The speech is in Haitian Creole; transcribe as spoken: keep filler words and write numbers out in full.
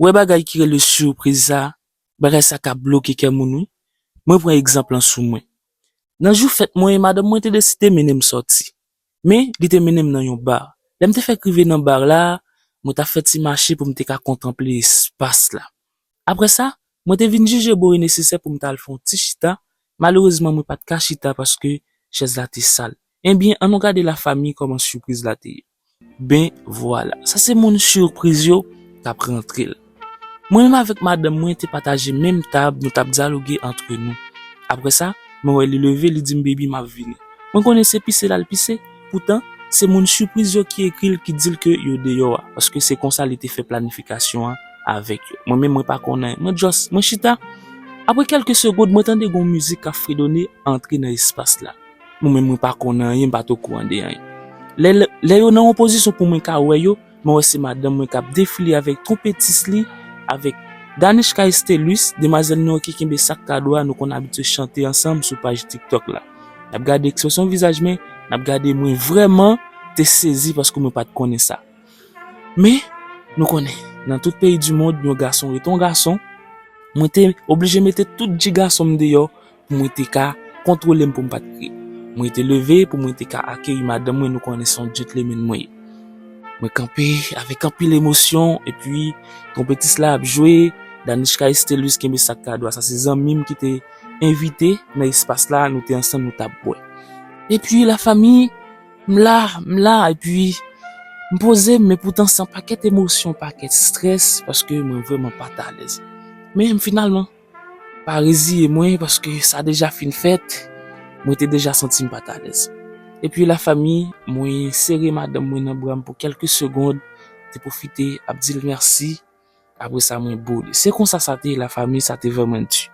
Ou wè bagay ki rele sipriz sa, bagay sa ka bloke kè moun wi. Mwen pran egzanp lan sou mwen. Nan jou fèt mwen, madanm mwen te deside mennen m sòti. Men, li te mennen m nan yon bar. Lè m te fèk rive nan bar la, mwen t ap fè ti mache pou m te ka kontanple espas la. Apre sa, mwen te vin jije bon e nesesè pou m t al fè yon ti chita. Malerezman, mwen pa t ka chita paske chèz la te sal. Ebyen, ann nou gade lafanmi kòman sipriz la te ye. Ben, vwala. Sa se moun sipriz yo k ap rantre l. Mwen menm avèk madanm mwen te pataje menm tab, nou t ap dyaloge antre nou. Apre sa, mwen wè li leve, li di m, "Baby, m ap vini." Mwen konnen se pise l al pise, poutan, se moun sipriz yo ki ekri l, ki di l ke yo deyò a, paske se konsa li te fè planifikasyon an avèk yo. Mwen menm, mwen pa konn anyen. Mwen just, mwen chita. Apre kèlke segond, mwen tande gon mizik k ap fredone antre nan espas la. Mwen menm, mwen pa konn anyen, m pa t okouran de anyen. Lè, lè, lè yo nan yon pozisyon pou mwen ka wè yo, mwen wè se madanm mwen k ap defile avèk twonpetis li, avèk Danishka Estelus, demwazèl nou ki kenbe sak kado a, nou konn abitye chante ansanm sou paj TikTok la. N ap gade ekspresyon vizaj mwen, n ap gade mwen vrèman te sezi paske mwen pa t konnen sa. Men, nou konnen, nan tout peyi di mond, yon gason rete yon gason. Mwen te oblije mete tout dji gason m deyò pou mwen te ka kontwole m pou m pa t kriye. Mwen te leve pou mwen te ka akeyi madanm mwen, nou konnen se yon gentleman mwen ye. Mwen kanpe avèk anpil emosyon, epi twonpetis la ap jwe, Danishka Estelus kenbe sak kado a, sa se zanmi m ki te envite nan espas la, nou te ansanm, nou t ap bwè. Epi lafanmi, m la, m la, epi m poze m, men poutan se yon pakèt emosyon, pakèt estrès, paske mwen vrèman pa t alèz. Men finalman, pa reziye mwen, paske sa deja fin fèt, mwen te deja santi m pa t alèz. Epi lafanmi, mwen sere madanm mwen nan bra m pou kèlke segond, te pwofite ap di l mèsi, apre sa mwen boule. Se konsa sa te ye lafanmi, sa te vrèman di.